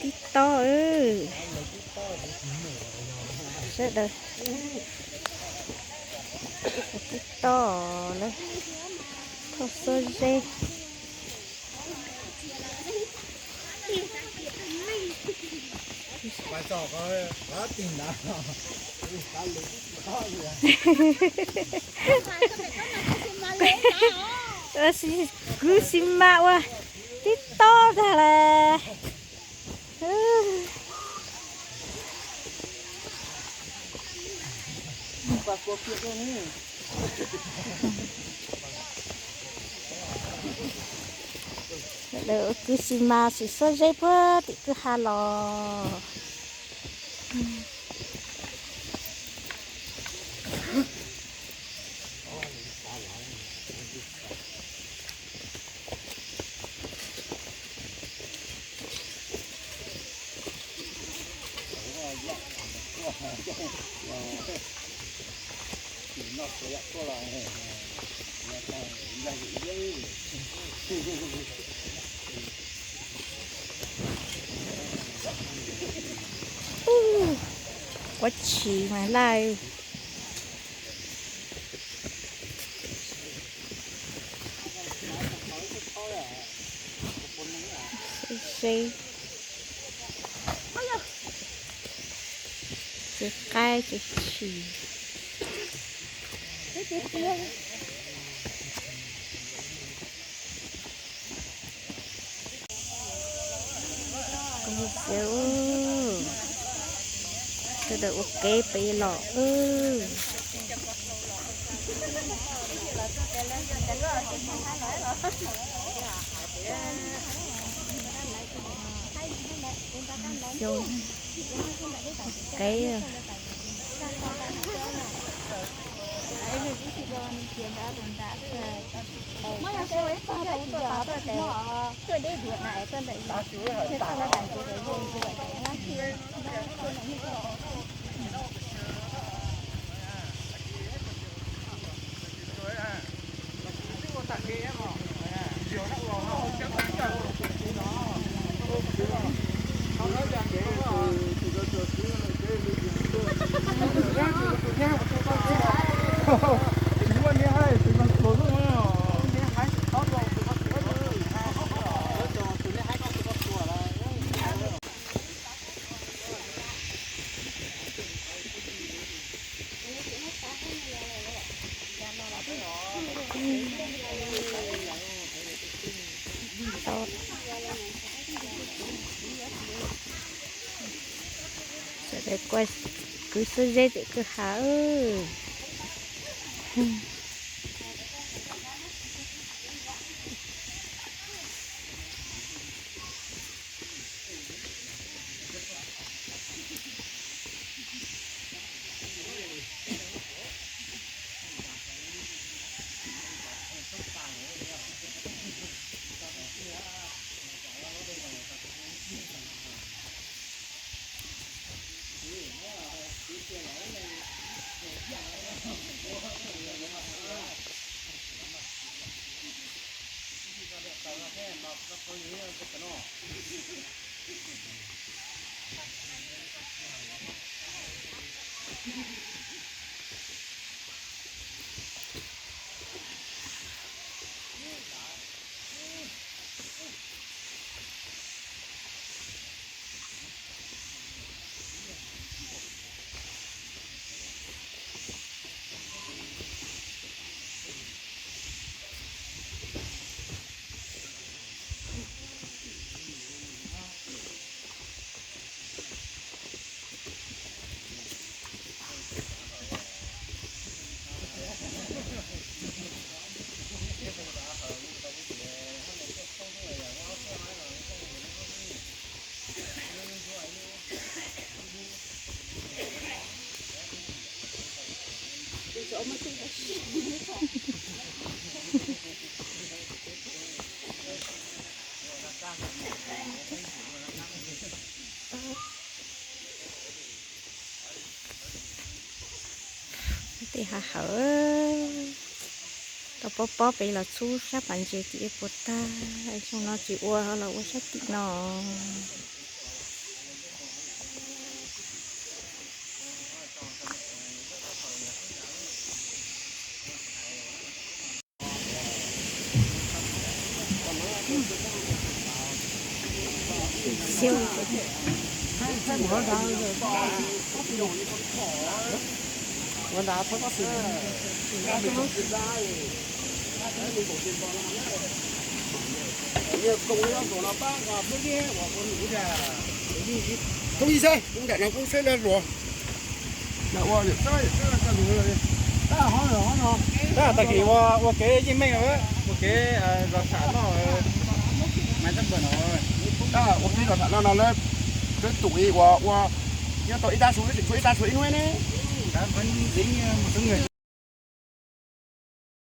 Tib tob, sawv daws tib tob lawm, thauj xuab zeb. Kwv xi mas ua tib tob tag lawm. Lawv kwv xi mas sim xuab zeb puag tim kwj ha los. Ua tshis mas laj. Seb, ces qaib ces tshis. Kuv xav sawv daws ua kev pem los wb. Xyov, kev. Sawv daws ua kwv xuab zeb tim kwj ha. Tej hav hawm, tau Pob pob pem los txhub sab pas ntses tim puas tag, xyoo no tsis ua los ua sab tim no. Koob ib seb, nram no koob seb lawv luas. Tag kis ua kev yeej meej, ua kev zos sam noj, ua kev zos sam noj no lawv, lawv tus ua, ua, nyob tau ib tag su, tseem tshuav ib tag su ib hnub ne.